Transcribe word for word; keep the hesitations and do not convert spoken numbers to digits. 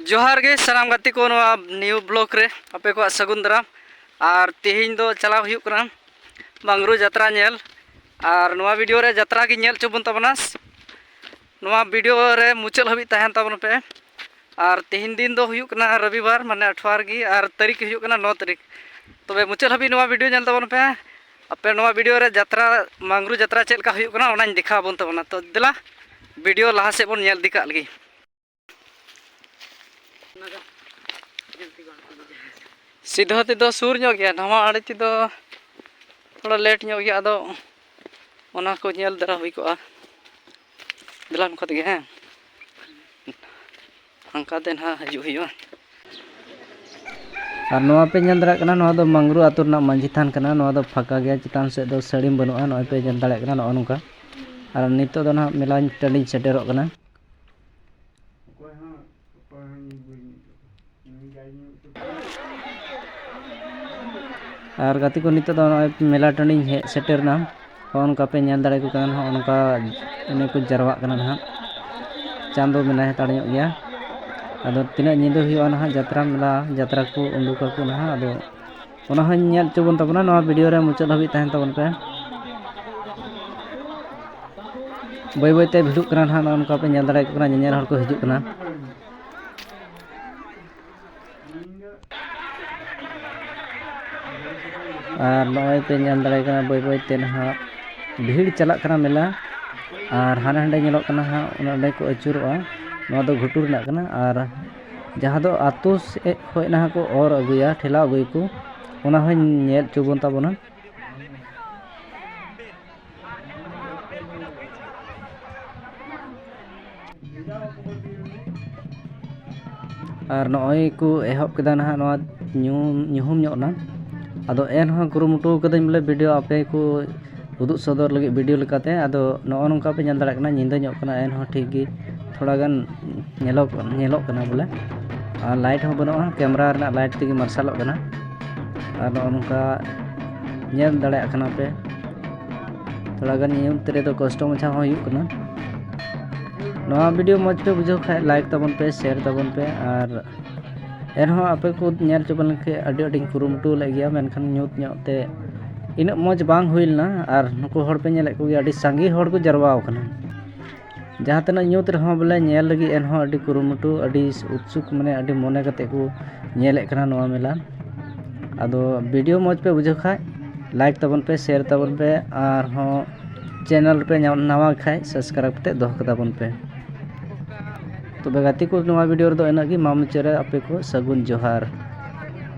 ᱡᱚᱦᱟᱨ ᱜᱮ ᱥᱟᱱᱟᱢ ᱜᱟᱛᱮ ᱠᱚ, ᱱᱚᱣᱟ new vlog ᱨᱮ ᱟᱯᱮ ᱠᱚᱣᱟᱜ ᱥᱟᱹᱜᱩᱱ ᱫᱟᱨᱟᱢ᱾ ᱟᱨ ᱛᱮᱦᱮᱧ ᱫᱚ ᱪᱟᱞᱟᱣ ᱦᱩᱭᱩᱜ ᱠᱟᱱᱟ ᱢᱟᱝᱜᱽᱨᱩ ᱡᱟᱛᱨᱟ ᱧᱮᱞ᱾ ᱟᱨ ᱱᱚᱣᱟ video ᱨᱮ ᱡᱟᱛᱨᱟ ᱜᱮ ᱧᱮᱞ ᱦᱚᱪᱚ ᱵᱚᱱ ᱛᱟᱵᱚᱱᱟ᱾ ᱱᱚᱣᱟ video ᱨᱮ ᱢᱩᱪᱟᱹᱫ ᱦᱟᱹᱵᱤᱡ ᱛᱟᱦᱮᱱ ᱛᱟᱵᱚᱱ ᱯᱮ᱾ ᱟᱨ ᱛᱮᱦᱮᱧ ᱫᱤᱱ ᱫᱚ ᱦᱩᱭᱩᱜ ᱠᱟᱱᱟ ᱨᱚᱵᱤᱵᱟᱨ, ᱢᱟᱱᱮ ᱟᱴᱷᱣᱟᱨ ᱜᱮ, ᱟᱨ ᱛᱟᱹᱨᱤᱠᱷ ᱦᱩᱭᱩᱜ ᱠᱟᱱᱟ ᱱᱚ ᱛᱟᱹᱨᱤᱠᱷ᱾ ᱛᱚᱵᱮ ᱢᱩᱪᱟᱹᱫ ᱦᱟᱹᱵᱤᱡ ᱱᱚᱣᱟ video ᱧᱮᱞ ᱛᱟᱵᱚᱱ ᱯᱮ᱾ ᱟᱯᱮ ᱱᱚᱣᱟ video ᱨᱮ ᱡᱟᱛᱨᱟ, ᱢᱟᱝᱜᱽᱨᱩ ᱡᱟᱛᱨᱟ ᱪᱮᱫ ᱞᱮᱠᱟ ᱦᱩᱭᱩᱜ ᱠᱟᱱᱟ, ᱚᱱᱟᱧ ᱫᱮᱠᱷᱟᱣ ᱟᱵᱚᱱ ᱛᱟᱵᱚᱱᱟ᱾ ᱛᱚ ᱫᱮᱞᱟ, video ᱞᱟᱦᱟ ᱥᱮᱫ ᱵᱚᱱ ᱧᱮᱞ ᱤᱫᱤ ᱠᱟᱜ ᱞᱮᱜᱮ᱾ ᱥᱤᱫᱷᱟᱹ ᱛᱮᱫᱚ ᱥᱩᱨ ᱧᱚᱜ ᱜᱮᱭᱟ, ᱱᱟᱣᱟ ᱟᱲᱮ ᱛᱮᱫᱚ ᱛᱷᱚᱲᱟ late ᱧᱚᱜ ᱜᱮᱭᱟ, ᱟᱫᱚ ᱚᱱᱟ ᱠᱚ ᱧᱮᱞ ᱫᱟᱨᱟ ᱦᱩᱭ ᱠᱚᱜᱼᱟ᱾ ᱫᱮᱞᱟ ᱱᱚᱝᱠᱟ ᱛᱮᱜᱮ, ᱦᱮᱸ, ᱦᱟᱱᱠᱟ ᱛᱮ ᱱᱟᱦᱟᱜ ᱦᱤᱡᱩᱜ ᱦᱩᱭᱩᱜᱼᱟ᱾ ᱟᱨ ᱱᱚᱣᱟ ᱯᱮ ᱧᱮᱞ ᱫᱟᱲᱮᱭᱟᱜ ᱠᱟᱱᱟ, ᱱᱚᱣᱟ ᱫᱚ ᱢᱟᱝᱜᱽᱨᱩ ᱟᱹᱛᱩ ᱨᱮᱱᱟᱜ ᱢᱟᱹᱡᱷᱤ ᱛᱷᱟᱱ ᱠᱟᱱᱟ᱾ ᱱᱚᱣᱟ ᱫᱚ ᱯᱷᱟᱸᱠᱟ ᱜᱮᱭᱟ, ᱪᱮᱛᱟᱱ ᱥᱮᱫ ᱫᱚ ᱥᱟᱹᱲᱤᱢ ᱵᱟᱹᱱᱩᱜᱼᱟ᱾ ᱱᱚᱜᱼᱚᱭ ᱯᱮ ᱧᱮᱞ ᱫᱟᱲᱮᱭᱟᱜ ᱠᱟᱱᱟ, ᱱᱚᱜᱼᱚ ᱱᱚᱝᱠᱟ᱾ ᱟᱨ ᱱᱤᱛᱚᱜ ᱫᱚ ᱱᱟᱦᱟᱜ ᱢᱮᱞᱟ ᱴᱟᱺᱰᱤᱧ ᱥᱮᱴᱮᱨᱚᱜ ᱠᱟᱱᱟ᱾ ᱟᱨ ᱜᱟᱛᱮ ᱠᱚ, ᱱᱤᱛᱚᱜ ᱫᱚ ᱱᱚᱜᱼᱚᱭ ᱢᱮᱞᱟ ᱴᱟᱺᱰᱤᱧ ᱦᱮᱡ ᱥᱮᱴᱮᱨ ᱮᱱᱟ᱾ ᱦᱚᱸᱜᱼᱚ ᱱᱚᱝᱠᱟ ᱯᱮ ᱧᱮᱞ ᱫᱟᱲᱮᱭᱟᱠᱚ ᱠᱟᱱᱟ, ᱱᱚᱜᱼᱚ ᱱᱚᱝᱠᱟ ᱮᱱᱮ ᱠᱚ ᱡᱟᱨᱣᱟᱜ ᱠᱟᱱᱟ ᱱᱟᱦᱟᱜ᱾ ᱪᱟᱸᱫᱚ ᱢᱮᱱᱟᱭ ᱦᱟᱛᱟᱲ ᱧᱚᱜ ᱜᱮᱭᱟ᱾ ᱟᱫᱚ ᱛᱤᱱᱟᱹᱜ ᱧᱤᱫᱟᱹ ᱦᱩᱭᱩᱜᱼᱟ ᱱᱟᱦᱟᱜ ᱡᱟᱛᱨᱟ ᱢᱮᱞᱟ, ᱡᱟᱛᱨᱟ ᱠᱚ ᱩᱰᱩᱠᱟᱠᱚ ᱱᱟᱦᱟᱜ, ᱟᱫᱚ ᱚᱱᱟ ᱦᱚᱸᱧ ᱧᱮᱞ ᱦᱚᱪᱚ ᱵᱚᱱ ᱛᱟᱵᱚᱱᱟ᱾ ᱱᱚᱣᱟ video ᱨᱮ ᱢᱩᱪᱟᱹᱫ ᱦᱟᱹᱵᱤᱡ ᱛᱟᱦᱮᱱ ᱛᱟᱵᱚᱱ ᱯᱮ᱾ ᱵᱟᱹᱭ ᱵᱟᱹᱭ ᱛᱮ ᱵᱷᱤᱲᱚᱜ ᱠᱟᱱᱟ ᱱᱟᱦᱟᱜ, ᱱᱚᱜᱼᱚ ᱱᱚᱝᱠᱟ ᱯᱮ ᱧᱮᱞ ᱫᱟᱲᱮᱭᱟᱠᱚ ᱠᱟᱱᱟ, ᱧᱮᱧᱮᱞ ᱦᱚᱲ ᱠᱚ ᱦᱤᱡᱩᱜ ᱠᱟᱱᱟ᱾ ᱟᱨ ᱱᱚᱜᱼᱚᱭ ᱯᱮ ᱧᱮᱞ ᱫᱟᱲᱮᱭᱟᱜ ᱠᱟᱱᱟ, ᱵᱟᱹᱭ ᱵᱟᱹᱭ ᱛᱮ ᱱᱟᱦᱟᱜ ᱵᱷᱤᱲ ᱪᱟᱞᱟᱜ ᱠᱟᱱᱟ ᱢᱮᱞᱟ᱾ ᱟᱨ ᱦᱟᱸᱰᱮ ᱦᱟᱸᱰᱮ ᱧᱮᱞᱚᱜ ᱠᱟᱱᱟ ᱦᱟᱸᱜ, ᱚᱱᱮ ᱚᱸᱰᱮ ᱠᱚ ᱟᱹᱪᱩᱨᱚᱜᱼᱟ᱾ ᱱᱚᱣᱟ ᱫᱚ ᱜᱷᱩᱴᱩ ᱨᱮᱱᱟᱜ ᱠᱟᱱᱟ᱾ ᱟᱨ ᱡᱟᱦᱟᱸ ᱫᱚ ᱟᱛᱳ ᱥᱮᱫ ᱠᱷᱚᱱ ᱱᱟᱦᱟᱜ ᱠᱚ ᱚᱨ ᱟᱹᱜᱩᱭᱟ, ᱴᱷᱮᱞᱟᱣ ᱟᱹᱜᱩᱭᱟᱠᱚ, ᱚᱱᱟ ᱦᱚᱸᱧ ᱧᱮᱞ ᱦᱚᱪᱚ ᱵᱚᱱ ᱛᱟᱵᱚᱱᱟ᱾ ᱟᱨ ᱱᱚᱜᱼᱚᱭ ᱠᱚ ᱮᱦᱚᱵ ᱠᱮᱫᱟ ᱱᱟᱦᱟᱜ ᱱᱚᱣᱟ ᱧᱩ-, ᱧᱩᱦᱩᱢ ᱧᱚᱜ ᱱᱟ᱾ ᱟᱫᱚ ᱮᱱᱦᱚᱸ ᱠᱩᱨᱩᱢᱩᱴᱩ ᱠᱟᱹᱫᱟᱹᱧ ᱵᱚᱞᱮ video ᱟᱯᱮ ᱠᱚ ᱩᱫᱩᱜ ᱥᱚᱫᱚᱨ ᱞᱟᱹᱜᱤᱫ video ᱞᱮᱠᱟᱛᱮ᱾ ᱟᱫᱚ ᱱᱚᱜᱼᱚ ᱱᱚᱝᱠᱟ ᱯᱮ ᱧᱮᱞ ᱫᱟᱲᱮᱭᱟᱜ ᱠᱟᱱᱟ, ᱧᱤᱫᱟᱹ ᱧᱚᱜ ᱠᱟᱱᱟ, ᱮᱱᱦᱚᱸ ᱴᱷᱤᱠ ᱜᱮ ᱛᱷᱚᱲᱟ ᱜᱟᱱ ᱧᱮᱞᱚᱜ, ᱧᱮᱞᱚᱜ ᱠᱟᱱᱟ ᱵᱚᱞᱮ᱾ ᱟᱨ light ᱦᱚᱸ ᱵᱟᱹᱱᱩᱜᱼᱟ, camera ᱨᱮᱱᱟᱜ light ᱛᱮᱜᱮ ᱢᱟᱨᱥᱟᱞᱚᱜ ᱠᱟᱱᱟ᱾ ᱟᱨ ᱱᱚᱜᱼᱚ ᱱᱚᱝᱠᱟ ᱧᱮᱞ ᱫᱟᱲᱮᱭᱟᱜ ᱠᱟᱱᱟ ᱯᱮ, ᱛᱷᱚᱲᱟ ᱜᱟᱱ ᱧᱩᱛ ᱨᱮᱫᱚ ᱠᱚᱥᱴᱚ ᱢᱟᱪᱷᱟ ᱦᱚᱸ ᱦᱩᱭᱩᱜ ᱠᱟᱱᱟ᱾ ᱱᱚᱣᱟ ᱵᱷᱤᱰᱤᱭᱳ ᱢᱚᱡᱽ ᱯᱮ ᱵᱩᱡᱷᱟᱹᱣ ᱠᱷᱟᱡ ᱞᱟᱭᱤᱠ ᱛᱟᱵᱚᱱ ᱯᱮ, ᱥᱮᱭᱟᱨ ᱛᱟᱵᱚᱱ ᱯᱮ᱾ ᱟᱨ ᱮᱱᱦᱚᱸ ᱟᱯᱮ ᱠᱚ ᱧᱮᱞ ᱦᱚᱪᱚ ᱵᱟᱝ ᱞᱮᱠᱷᱟᱡ ᱟᱹᱰᱤ ᱟᱹᱰᱤᱧ ᱠᱩᱨᱩᱢᱩᱴᱩ ᱞᱮᱫ ᱜᱮᱭᱟ, ᱢᱮᱱᱠᱷᱟᱱ ᱧᱩᱛ ᱧᱚᱜ ᱛᱮ ᱤᱱᱟᱹᱜ ᱢᱚᱡᱽ ᱵᱟᱝ ᱦᱩᱭ ᱞᱮᱱᱟ᱾ ᱟᱨ ᱱᱩᱠᱩ ᱦᱚᱲ ᱯᱮ ᱧᱮᱞᱮᱫ ᱠᱚᱜᱮᱭᱟ, ᱟᱹᱰᱤ ᱥᱟᱸᱜᱮ ᱦᱚᱲ ᱠᱚ ᱡᱟᱨᱣᱟ ᱟᱠᱟᱱᱟ᱾ ᱡᱟᱦᱟᱸ ᱛᱤᱱᱟᱹᱜ ᱧᱩᱛ ᱨᱮᱦᱚᱸ ᱵᱚᱞᱮ ᱧᱮᱞ ᱞᱟᱹᱜᱤᱫ ᱮᱱᱦᱚᱸ ᱟᱹᱰᱤ ᱠᱩᱨᱩᱢᱩᱴᱩ, ᱟᱹᱰᱤ ᱩᱛᱥᱩᱠ, ᱢᱟᱱᱮ ᱟᱹᱰᱤ ᱢᱚᱱᱮ ᱠᱟᱛᱮ ᱠᱚ ᱧᱮᱞᱮᱫ ᱠᱟᱱᱟ ᱱᱚᱣᱟ ᱢᱮᱞᱟ᱾ ᱟᱫᱚ ᱵᱷᱤᱰᱤᱭᱳ ᱢᱚᱡᱽ ᱯᱮ ᱵᱩᱡᱷᱟᱹᱣ ᱠᱷᱟᱡ ᱞᱟᱭᱤᱠ ᱛᱟᱵᱚᱱ ᱯᱮ, ᱥᱮᱭᱟᱨ ᱛᱟᱵᱚᱱ ᱯᱮ, ᱟᱨᱦᱚᱸ ᱪᱮᱱᱮᱞ ᱨᱮᱯᱮ ᱧᱟᱢ ᱱᱟᱣᱟ ᱠᱷᱟᱡ ᱥᱟᱵᱥᱠᱨᱟᱭᱤᱵ ᱠᱟᱛᱮ ᱫᱚᱦᱚ ᱠᱟᱛᱟᱵᱚᱱ ᱯᱮ᱾ ᱛᱚᱵᱮ ᱜᱟᱛᱮ ᱠᱚ, ᱱᱚᱣᱟ ᱵᱷᱤᱰᱤᱭᱳ ᱨᱮᱫᱚ ᱤᱱᱟᱹᱜ ᱜᱮ᱾ ᱢᱟ ᱢᱩᱪᱟᱹᱫ ᱨᱮ ᱟᱯᱮ ᱠᱚ ᱥᱟᱹᱜᱩᱱ ᱡᱚᱦᱟᱨ᱾